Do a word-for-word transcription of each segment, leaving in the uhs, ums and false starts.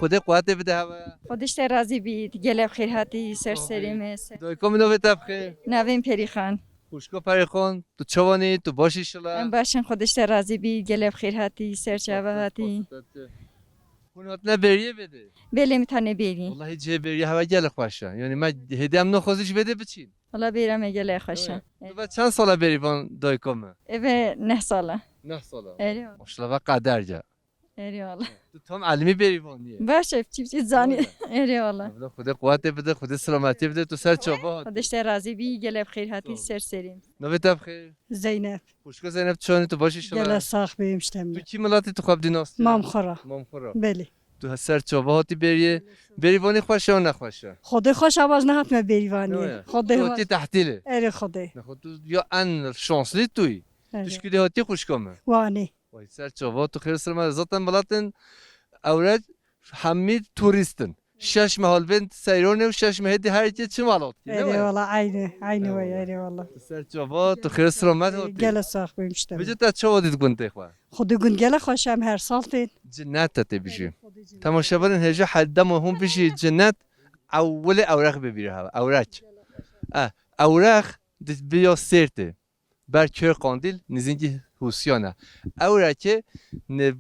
Xwedê quwetê bide hewe. Xwedê ji te razî bît. Gelek xêr hatî ser serê me. Dayko min, navê te bi xêr? Navê min Perîxan. Xwişko Perîxan, tu çawan î? Tu baş î şila? Em baş in, Xwedê ji te razî bît. Gelek xêr hatî, ser çava hatî. Hûn hatine bêriyê vê de? Belê, me tane bêrî. Wellahî cihê bêriyê hewe gelek xweş e. Yanî me hêdî em naxwazî ji vê de biçîn. Wela bêra me gelek xweş e. Evet. Tu ve çend sala berîvan dayika me? Eve neh sala. Neh sala. Erê wala. Maşallah ve qeder ya. Erê wala. Tu tam elmî berîvan niye? Baş e, çiftçi zanî. Öyle. Erê wala. Evla Xwedê quwetê bide, Xwedê selametiyê bide, tu ser çava hatî. Xwedê ji te razî bî, gelek xêr hatî ser serê. Navê te bi xêr? Zeynep. Xwişko Zeynep, çawan î, tu baş î şila? Gelek sax bî, em ji te re. Tu kî miletî, tu xwe bidî nas? Mamxora. Mamxora. Belê. Tu ser çava hatî bêriyê. Berîvanî xweş e, nexweş e? Xwedê xweş e, ez nehatime berîvanî. Ne ya? Xwedê xweş. Tu hatî tehtîlê. Erê Xwedê. Nexwe tu ya en şanslî tu yî. Erê. Tu ji kû de hatî xwişka me? Wanê. Vay ser çava tu xêr sirme. Zaten miletên ewre hemî turîst in. Şeş meh li bên seyranê û şeş meh hêdî her yekê çi welat. Erê wala, eynî, eynî wê, erê wala. Tu ser çava, tu xêr selamet hatî. Gelek sax bî, em ji te re. Vêca te çawa dît gundê xwe? Xwedê gund gelek xweş e, em her sal tên. Cinnet e tê bijî. Temaşevanên hêja her dema hûn bijî cinnet, ewilê ewreq bê bîra hewe, ewrek. Eh, ewreq di bi ya sêr tê. Ber kê Qandîl, nizîngî Hûsiyan e. Ewrekê ne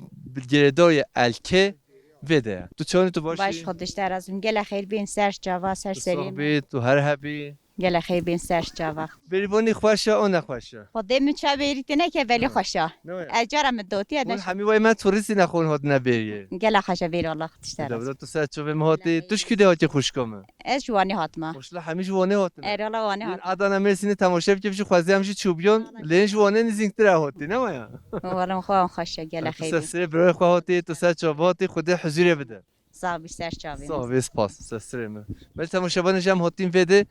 girêdayê Elkê vê de ye. Tu çawan î, tu baş î? Baş, Xwedê ji te razî bî. Gelek xêr bîn ser çava, ser serê me. Tu sax bî, tu her hebî. Gelek xêr bîn ser çava. Berîvanî xweş e, an nexweş e? Xwedê min çav bêrî tê neke, belê xweş e. Ne ya? Ez cara min dotiye. Hûn hemî wayî me turîstî ne, hûn hatine bêriyê. Gelek xweş e, bêrî Allah Xwedê ji te razî. Dewla tu ser çavê min hatî. Tu ji kû de hatî xwişka min? Ez ji Wanê hatime. Maşallah, hemî ji Wanê hatine. Erê wala, Wanê hatime. Adana Mêrsînê temaşe bike, bijî xwezî em jî çûbûyan, lê ji Wanê nizîktir e hatî, ne waya? Wala xwe xweş e, gelek xêr bî. Tu ser serê birayê xwe hatî, tu ser çava hatî, Xwedê huzûrê bide. Sax bî, ser çavê. Sax bî, spas, ser serê me. Belê temaşevanê jî em hatîn vê de,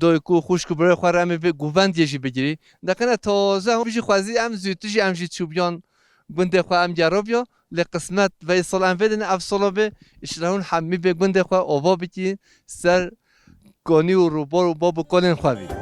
dayik û xwişk û birayê xwe re em ê vê govendiyê jî bigirî. Deqene taze, hûn bijî xwezî em zû tu jî em jî çûbûyan gundê xwe em gerobûya. Lê qismet vey sal em vê de ne, ev sala bê, îşra hûn hemî bê gundê xwe ava bikî ser kanî û rûbar û bab û kalên xwe bî.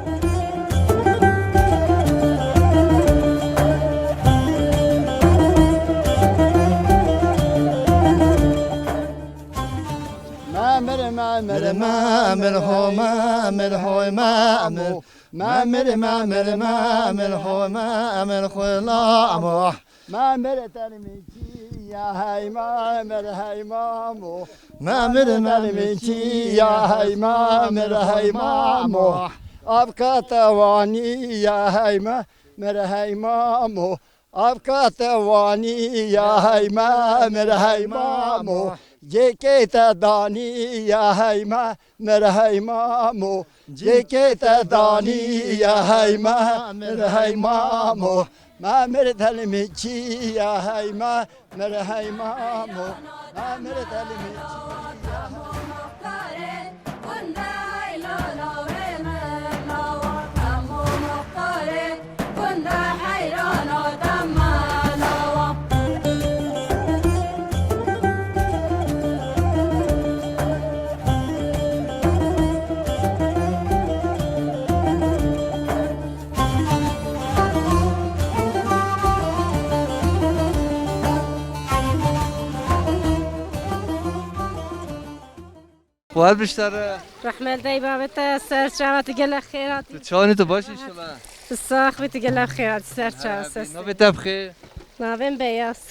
Memir, memir, memir, ho, memir, hoy, memir. Memir, memir, memir, ho, memir, xwela, mo. Memir telmîkî ya hey memir hey mamo. Memir telmîkî ya hey memir hey mamo. Avka tewanî ya hey memir hey mamo. Avka tewanî ya hey memir hey mamo. Cêkê te danî ya hey memir hey mamo. Cêkê te danî ya hey memir hey mamo. Memir telmîkî ya hey memir hey mamo. Memir telmîkî ya hey Xwar biştere. Rehmel dey bavê te, ser çava tu gelek xêr hatî. Tu çawanî, tu baş inşallah? Tu sax bî, tu gelek xêr hatî, ser çava, ser. Navê te bi xêr? Navê min Beyaz.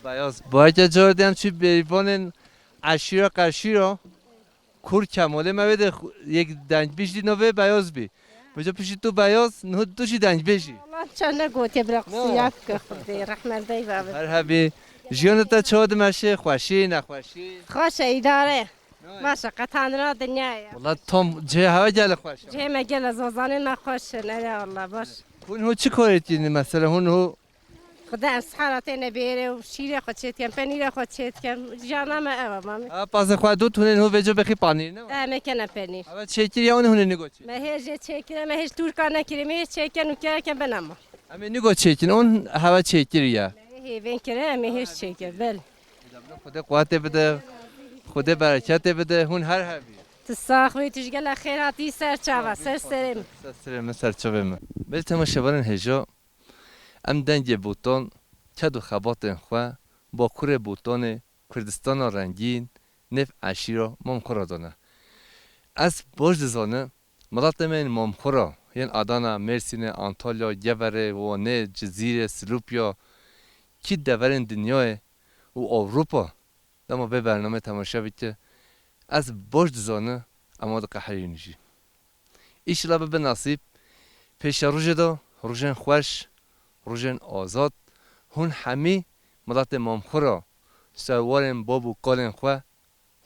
Beyaz. Bayke car dem çi bêvanên eşîra qeşîra. Kur Kemalê me wê de xu-, yek dengbêj dî navê Beyaz bî. Vêca piştî tu Beyaz, niha tu jî dengbêj î. Allah çend ne gotiye bira qisî yek ke Xwedê, rehmet dey bavê. Her hebî. Jiyana te çawa dimeşe, xweşî, nexweşî? Xweş e, îdare. Baş e, qetanira dinyayê. Wala tam cihê hewe gelek xweş e. Cihê me gelek zozanê me xweş e, ne ya Allah, baş. Hûn ho çi karê tînî mesela, hûn ho Xwedê em sihara têne bêrê û şîrê xwe çêdikem, penîrê xwe çêdikem. Jiyana me ev e, mamê. Ha, pazê xwe dot, hûn ê niho vêca bexî panîr, ne? Em ê kene penîr. Hewe çêkir ya, hûn ê nigo çêkin? Me hêj ê çêkir, me hêj tûrka nekirî, me hêj çêkin û kerken ben ama. Em ê nigo çêkin, hûn hewe çêkir ya. Me hêvên kire, em ê hêj çêkin, belê. Xwedê quwetê bide, Xwedê bereketê bide, hûn her hebî. Tu sax bî, tu ji gelek xêr hatî, ser çava, ser serê min. Ser serê min, ser çavê min. Belê temaşevanên hêja, Em dengê Botan, ked û xebatên xwe, Bakurê Botanê, Kurdistana rengîn, nêv eşîra Mamxura dane. Ez baş dizane, miletê me yên Mamxura, yên Adana, Mêrsînê, Antalya, Geverê, Wanê, Cizîrê, Silopya, kî deverên dinyayê û Ewropa, dema vê bernameyê temaşe bike, ez baş dizane, ema diqeherîn jî. Îşila bibe nasîb, pêşerojê de rojên xweş, rojên azad, hûn hemî miletê Mamxura ser warên bab û kalên xwe,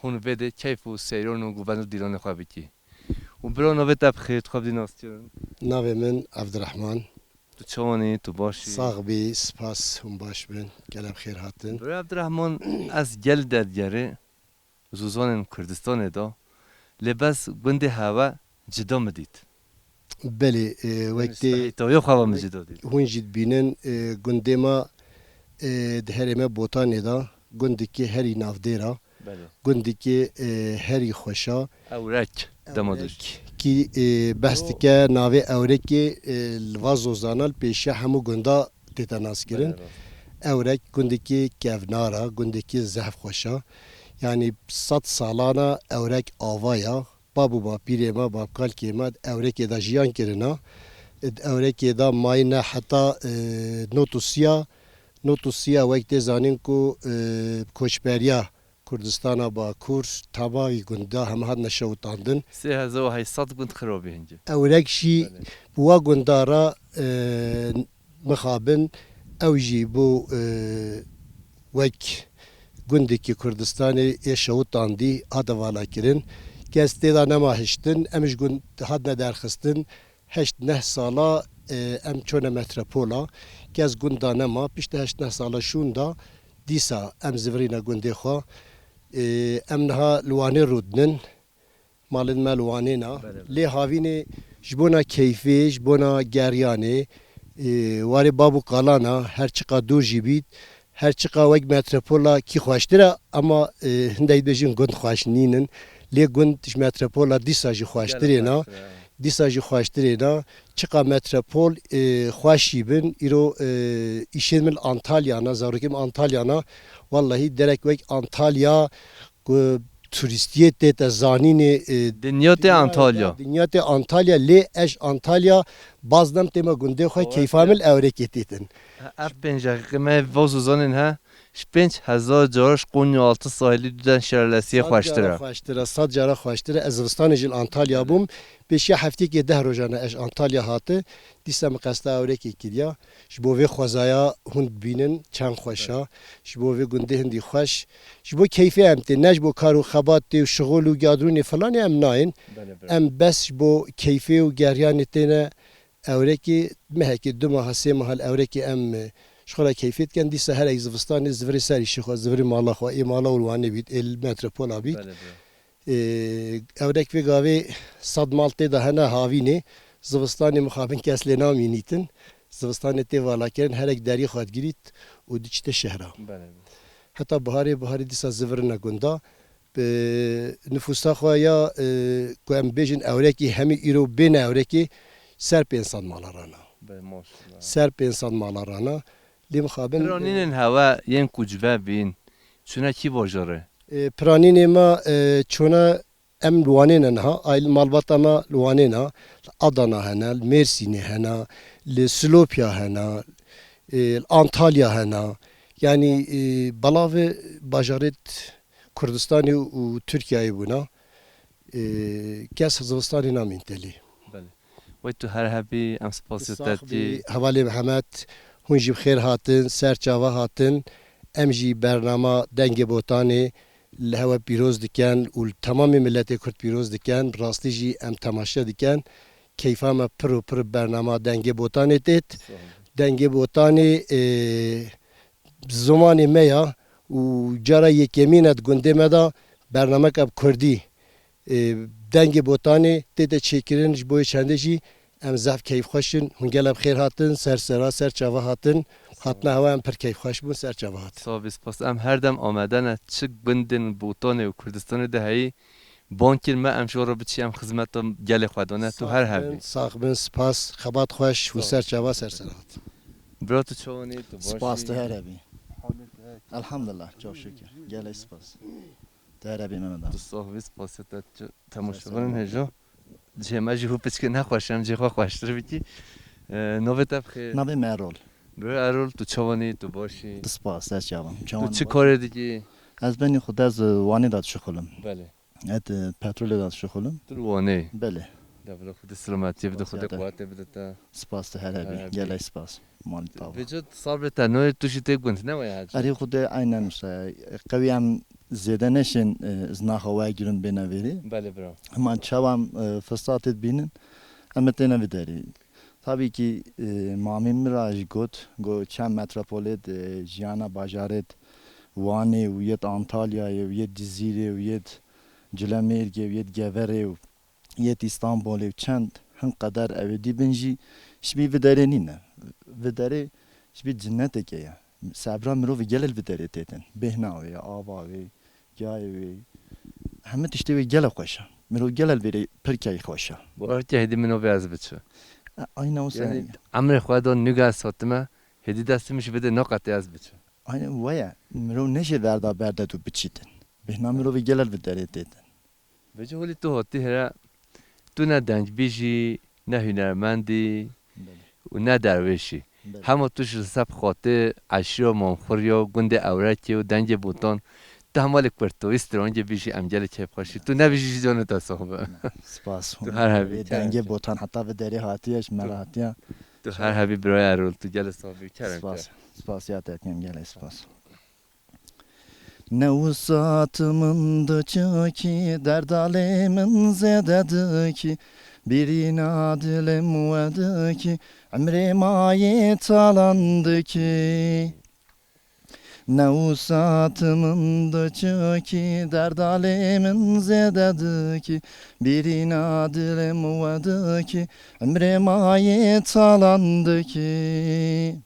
hûn vê dê keyf û seyran û govend û dîlanê xwe bikî. Û bira navê te bi xêr, tu xwe bidî nas kirin. Navê min Evdirehman. Tu çawan î, tu baş î? Sax bî, spas, hûn baş bin, gelek xêr hatin. Bira Evdirehman, ez gel derdigerê zozanên Kurdistanê de, lê bes gundê hewe cida min dît. Belê, e, wek tê spehîtayê xwe ve min cida dît. Hûn jî dibînin, e, gundê me, e, di herême Botanê de, gundekî herî navdêr a, belê, gundekî, e, herî xweş a. Ewrek, dema Ewrek, dûş. Kî, e, behs dike navê Ewrekê, e, li va zozana li pêşiya hemû gunda tête naskirin. Belê, rast. Ewrek gundekî kevnar a, gundekî zehf xweş a. Yanî sed salan a Ewrek ava ya. Bab û bapîrê me, babkalkê me di Ewrekê de jiyan kirina. Di Ewrekê de mayîne heta, e, not û sî ya. Not û sî ya wek tê zanîn ku, e, koçberiya Kurdistana Bakur, tevayî gunda heme hatine şewitandin. Sê hezar û heyt sed gund xirabî hingê. Ewrek jî, belê, bi wa gunda re, e, mixabin, ew jî bû, e, wek gundekî Kurdistanê yê şewitandî hate valakirin. Kes tê de nema hiştin, em ji gund hatine derxistin. Heşt neh sala, e, em çûne metropola. Kes gunda nema. Piştî heşt neh sala şûnda dîsa em zivirîne gundê xwe. E, em niha li Wanê rûdinin. Malên me li Wanê ne. Belê, belê. Lê havînê ji bona keyfê, ji bona geriyanê, e, warê bab û kalana, her çiqa dûr jî bît, her çiqa wek metropola kî xweştir e, ama, e, hindek dibêjin gund xweş nînin. Lê gund ji metropola dîsa jî xweştirê ne. Gelek xweştir e. Dîsa jî xweştirê ne. Çiqa metropol, e, xweş jî bin. Îro, e, îşên min li Antalya ne, zarokên min Antalya ne. Wellahî derek wek Antalya ku turistiyê tête zanînê, e, dinya tê Antalya. Dinya tê Antalya, lê ez Antalya baz nem tême gundê xwe, keyfa min li Ewrekê têtin. Ev pênc deqîqê me va zozanên he, ji pênc hezar cara ji Konya Altı Sahili duden şelalesiyê xweştir e. Xweştir e, sed cara xweştir e. Ez zivistanê jî li Antalya bûm. Pêşiya heftiyekê deh rojan e ez Antalya hate. Dîsa min qesta Ewrekê kiriya. Ji bo vê xwezaya hûn dibînin çend xweş a. Ji bo vê gundê hindî xweş. Ji bo keyfê em tê, ne ji bo kar û xebatê û şixul û gadrûnê filanê em nayên. Belê, belê. Em bes ji bo keyfê û geriyanê têne Ewrekê, mehekê, du meha, sê meha li Ewrekê em, e, ji xwe re keyfê dikin. Dîsa herek zivistanê zivirê ser îşê xwe, zivirê mala xwe, ê mala û li Wanê bît, ê li metropola bît. Belê, belê. Ê, Ewrek vê gavê sed mal tê de hene havînê. Zivistanê mixabin kes lê namînîtin. Zivistanê tê valakirin, herek deriyê xwe digirît û diçite şehra. Belê, belê. Heta biharê, biharê dîsa zivirine gunda. Bi nifûsa xwe ya, e, ku em bêjin Ewrekî, hemî îro bêne Ewrekê, ser pênc sed mala rana. Be, maşallah. Ser pênc sed mala rana. Lê mixabin, e, piranînên hewe yên ku cive bîn, çûne kî bajarê? E, piranînê me, e, çûne em li Wanê ne niha, aîl malbata me li Wanê ne, li Adana hene, li Mêrsînê hene, li Silopya hene, e, li Antalya hene. Yanî, e, belavê bajarêt Kurdistanê û Tirkiyeyê bûne. E, kes zivistanê namîn telê. Belê. Wey tu her hebî, em spasî te dikî. Hevalê Mihemed, hûn jî bi xêr hatin, ser çava hatin. Em jî bernama Dengê Botanê li hewe pîroz dikin û li temamê miletê Kurd pîroz dikin. Bi rastî jî em temaşe dikin. Keyfa me pir û pir bi bernama Dengê Botanê têt. Sağ olun. Dengê Botanê, e, zimanê me ya û cara yekemîn e di gundê me de bernameke bi kurdî, e, Dengê Botanê tête çêkirin, ji bo yê çendê jî em zehf keyfxweş in. Hûn gelek bi xêr hatin, ser sera, ser çava hatin. Hatine hewa em pir keyfxweş bûn, ser çava hatin. Sağ bî, spas. Em her dem amade ne, çi gundên Botanê û Kurdistanê de heyî, bang kir me, em ji we re biçî, em xizmeta gelê xwe dane, tu her hebî. Sax bin, spas, xebat xweş, hûn ser çava, ser sera hatin. Bira tu çawan î, tu baş î? Spas, tu her hebî. Elhamdulillah, çok şükür. Gelek spas. Tu her hebî Mehmet abi. Tu sax bî, spasiya te çi temaşevanên hêja. Cihê me jî hû piçkê nexweş e, em cihê xwe xweştir bikî. E, navê te bi xêr? Navê me Erol. Bro Erol, tu çawan î, tu baş î? Tu spas, ez çawan. Tu çi karê dikî? Ez benî xwe ez, e, Wanê de dişixulim. Belê. Ez, e, petrolê de dişixulim. Tu li Wanê? Belê. Devla Xwedê selametiyê bide, Xwedê quwetê bide te. Spas, tu her hebî. Her hebî. Gelek spas. Malî tawa. Vêca sabrê te nayê, tu jî tê gund, ne waya hecî? Erê Xwedê aynen wisa. Qewî em zêde neşên, e, zinaxa we girin bêne vêrê. Belê bro. Hema çawa em, e, firsatê dibînin, em ê têne vî derê. Tabî kî, e, mamê min ra jî got, got çend metropolê de jiyana bajarê de Wanê û yê de Antalyayê û yê de Cizîrê û yê de Cilemêrgê û yê de Geverê û yê de Îstanbulê û çend hin qeder ew ê dî bin jî ji bî vî derê nîne. Vî derê ji bî cinneteke ye. Sebra mirovî gelek vî derê têtin. Bêhna wê, ava wê, gayê wê. Hemî tiştê wê gelek xweş e. Mirov gelek vêrê pir keyf xweş e. Bo her ke hêdî min o vê ez biçi. E, aynen o sen. Yani, emrê xwe da nûga ez hatime, hêdî destê min ji bide naqetê ez biçi. Aynen we ye. Mirov neşê verda berde tu biçîtin. Bêhna mirovî gelek vî derê têtin. Vêca holî tu hatî here, tu ne dengbêj î, ne hunermend î Belê. Û ne derwêş î. Belê. Hema tu ji li ser xatê eşîra Mamxuriya, gundê Ewrekê û dengê Botan, tu hema li kurtoyî strongê bijî, em gelek keyfxweş î. Tu nebijî jî canê te sax be. Spas. Tu her hebî, Ê, kerem dengê ke. Botan heta vî derê hatiye, ji me re hatiye. Tu her hebî birayê Erol, tu gelek sax bî, kerem ke. Spas. Spasiya te dikim, gelek spas. Ne wisa tu min diçikî, derda lê min zêde dikî, bîrîna dilê min we dikî, emrê ma yê talan dikî. Ne wisa tu min diçikî, derda lê min zêde dikî, bîrîna dilê min we dikî, emrê ma yê talan dikî.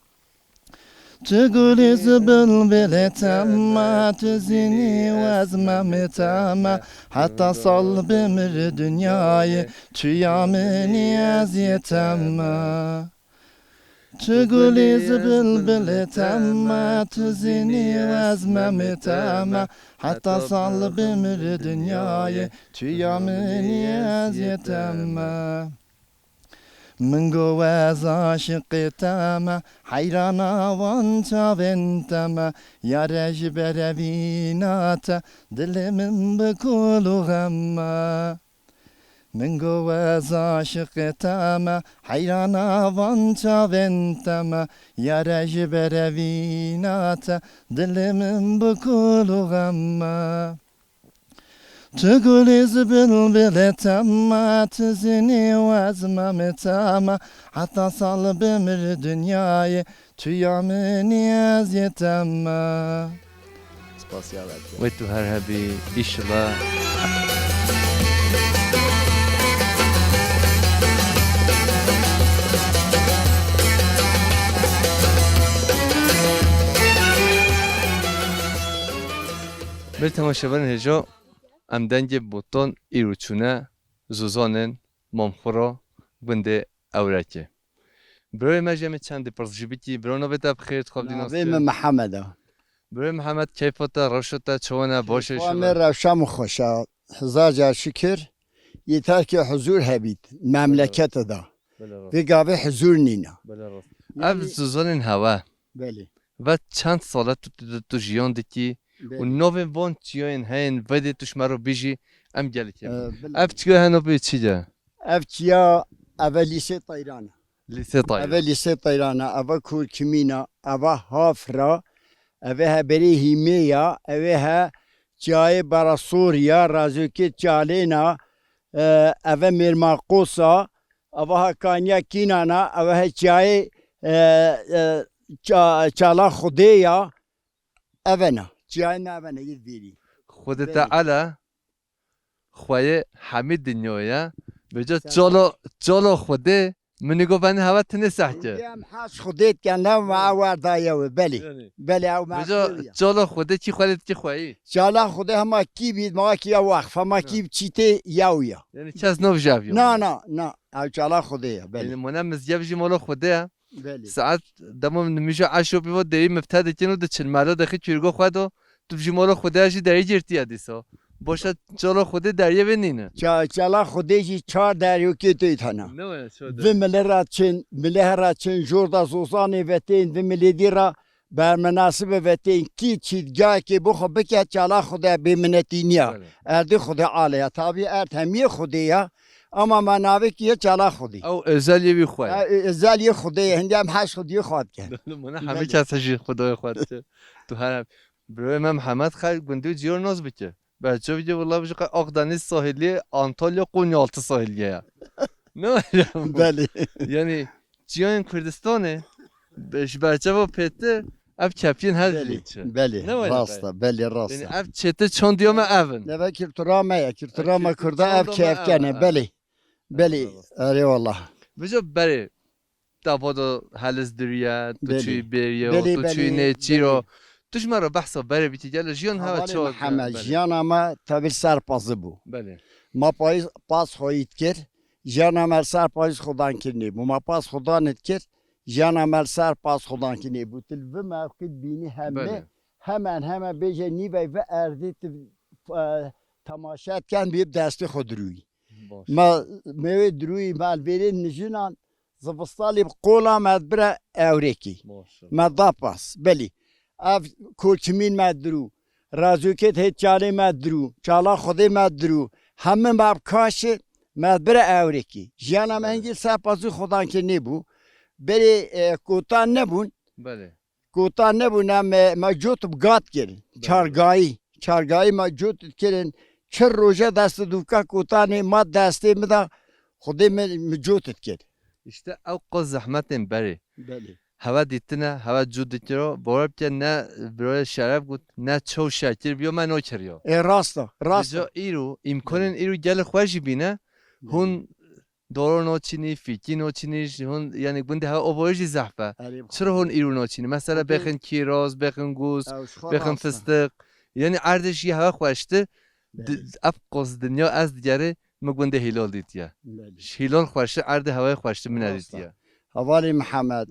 Tu gulî zi bilbilê te me, tu zînî wez memê te me. Heta sal bimir dinyayê, tu ya min î ez yê te me. Tu gulî zi bilbilê te me, tu zînî wez memê te me. Heta sal bimir dinyayê, tu ya min î ez yê te me. Min got ez aşiqê te me, heyrana van çavên te me, yare ji berevîna te, dilê min bi kul û xem me. Min got ez aşiqê te me, heyrana van çavên te me, yare ji berevîna te, dilê min bi kul û xem me. Tu gulî zi bilbilê te me, tu zînî wez memê te me. Heta sal bimir dinyayê, tu ya min î ez yê te me. Spasiya we dikim. Wê tu her hebî, îşillah. Bir temaşevanên hêja, em dengê Botan îro çûne Zozanên Mamxura gundê Ewrekê. Birayê me jî em ê çendê pirs jî bikî. Biro, navê te bi xêr, tu xwe bi dî nas kir? Navê min Mihemed e. Birayê Mihemed, keyfa te, rewşa te çawan e, baş e? Keyfa me, rewşa min xweş e. Hezar car şikir. Yeter ki huzur hebît memlekete de. Belê rast. Vê gavê huzur nîne. Belê rast. Yani ev Zozanên hewe. Belê. Ve çend sal e tu, tu, tu jiyan dikî? Belê. Û navên van çiyayên heyên vedê tu ji me re bijî, em gelekî. Ee, belê. Ev çiya heno pê çi ye? Ev çiya, eve Lîsê Teyran e. Lîsê Teyran. Eve Lîsê Teyran e, eve Kurkimîn e, eve Hafra, eve he berê Hîmê ya, eve he çiyayê Barasor ya, Razokê Çalên a, e, eve Mêrmaqos a, eve he Kaniya Kînan a, eve he çiyayê, e, e, Ça-, Çala Xwedê ya, Evena. Çiyayê me evena, yê vêrî. Xwedê Teala xweyê hemî dinyayê ye. Vêca çalo, çalo Xwedê, min ê got venê hewe tinê sehke. Em has Xwedê dikin, ne ma werda yew e, belê. Yani. Belê, ew ma Vêca çalo Xwedê kî xwelê dikî xweyî? Çala Xwedê hema kî bî, ma kî ya waqf, hema kî çîtê yew ya. Yani kes navjî ev ya? Na, na, na. Ew çala Xwedê ye, belê. Yani mona mizgev jî mala Xwedê ye. Belê. Saet dema nimîja eşo pê ve derî mifte dikin û diçin mela dixî çîrgo xwe do, tu jî mala Xwedê jî derî girtiye dîsa. Boşa çala Xwedê deriyê vê nîne. Ça-, çala Xwedê jî çar deriyokê tê tena. Ne waya çar deriyê? Vi milê ra çin, milê hera çin, jor da zozanê vetên, vi milê dî ra bermenasibe vetên, kî çîtgahekê bo xwe bike, çala Xwedê bê minetî niya. Belê. Erdê Xwedê ale ya. Tabî erd hemiyê Xwedê ya, ama me navê kî ye çala Xwedê. Ew özel yê wî xwe ye. E, e, özel yê Xwedê ye. Hindî em heş Xwediyê xwe dike. Belê, mana hemî kes jî Xwedayê xwe dike. Tu her Birayê me Mihemed xelk gundî û ciyar nas bike. Berçavî de wila bijî qe Akdeniz sahilî, Antalya, Konya altı sahilî ye. Ne were? Belê. Yani ciyayên Kurdistanê be-, ji berçava pêtir ev kepiyên her Belê, dilî çi. Belê, Ne were rast qe? E, belê, rast Yani e. Ev çete çandiya me ev in. Neve kültura me ye, kültura Ev me kültür Kurda ev çanda me kevkene, ev e. Belê. Belê, Eyvallah. Erê wallah. Bijo berê, dava da heliz diriye, tu Belê. Çûyî bêriye, Belê, tu çûyî belê, nêçîro. Belê. Tu ji me re behsa berê bîtî, gele jiyan heve Hevalê çawa Mihemed, belê. Jiyana me tevî ser pazî bû. Belê. Ma payîz pas xweyî dikir, jiyana me ser payîz xudan kirinê bû. Ma pas xudan dikir, jiyana me ser pas xudan kirinê bû. Tu li vi mewqî dibînî hemê, Belê. Hemen hemen bêje nîvey vi erdê tu, e, temaşe diken bê bi destê xwe dirûyî. Baş. Me, me wê dirûyî, me li vêrê nijinan, zivistalê bi qola me dibire ewrêkî. Maşallah. Me da pas. Belî. Ev koçimîn me dirû. Razokêt hêt çalê me dirû. Çala Xwedê me dirû. Hemî me bi kaşê me dibire ewrêkî. Jiyana me Belê. Hingî ser pazî xudan kirinê bû. Berê, e, kotan nebûn. Belê. Kotan nebûne me, me cot bi gat kirin. Belê. Çargayî. Çargayî me cot kirin. Çi roje dest dûka kotanê ma destê min de Xwedê min, min cot kir. İşte ew qo zehmetên berê. Belê. Heve dîtine, heve cû dikiro, bore bike ne birayê şeref got, ne çew şekir biyo me nokiriyo. E, rast e, rast e. Dîca îro, îmkanên Belê. Îro gelê xwe jî bîne, Belê. Hûn Doro noçînî, fîkî noçînî, ji hûn, yani gundê hewe ovoyê jî zehf e. Erê, Çira hûn îro noçînî? Mesela Hûn bêxin kîroz, bêxin gûz, ew ji xwe bêxin rast e. Fistiq. Yani erdê jî hewe xweştir. Di-, Belê. Ev qos dinya ez digerê min gundê hîlal dîtiye. Belê. Ji hîlal xweştir, erdê hewayê xweştir min Rast e. Nedîtiye. Hevalê Mihemed,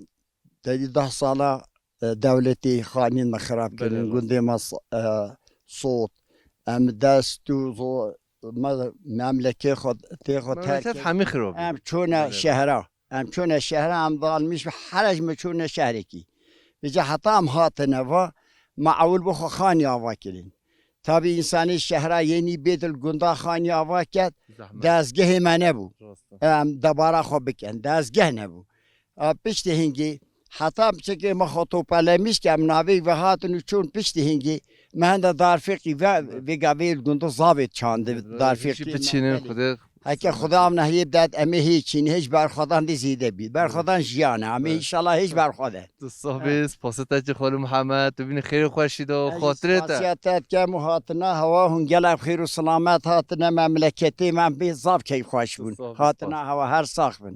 te dî deh sala, e, dewletê xanîn me xirab Belê, kirin, rast. Gundê me s-, e, sot. Em dest û zo-, me, memlekê xwe, tê xwe Memleket terk hemî xirab. Em çûne Belê. Şehra. Em çûne şehra, em dalmîş bi herec me çûne şehrekî. Vêca heta em hatine va, me ewil bo xwe xanî ava kirin. Tabî însanê şehra yenî bê dil gunda xanî ava ket, Zehmet. Dezgehê me nebû. Rast e. Em debara xwe bikin, dezgeh nebû. A, piştî hingî, heta çekê me xwe topelemiş ke em navê ve hatin û çûn piştî hingî, me hende darfêqî ve, Belê. Vêga vê li gundî zavê çandî, Belê, darfêqî jî me, biçînin, belê. Xwedê Heke Xuda ev nehiyê bidet, em ê hê çînî, hêj berxwedan dê zêde bî. Berxwedan jiyan e, em ê Belê. Înşallah hêj berxwe de. Tu soh bî, spasê te çi xwelû Mihemed, tu bînî xêr û xweşî de, Ez jî xatirê te. Spasiya te dikem û hatina hewa hûn gelek xêr û silamet hatine memleketê me, em bê zaf keyfxweş bûn. Tu soh bî, Hatina spas. Hewa her sax bin.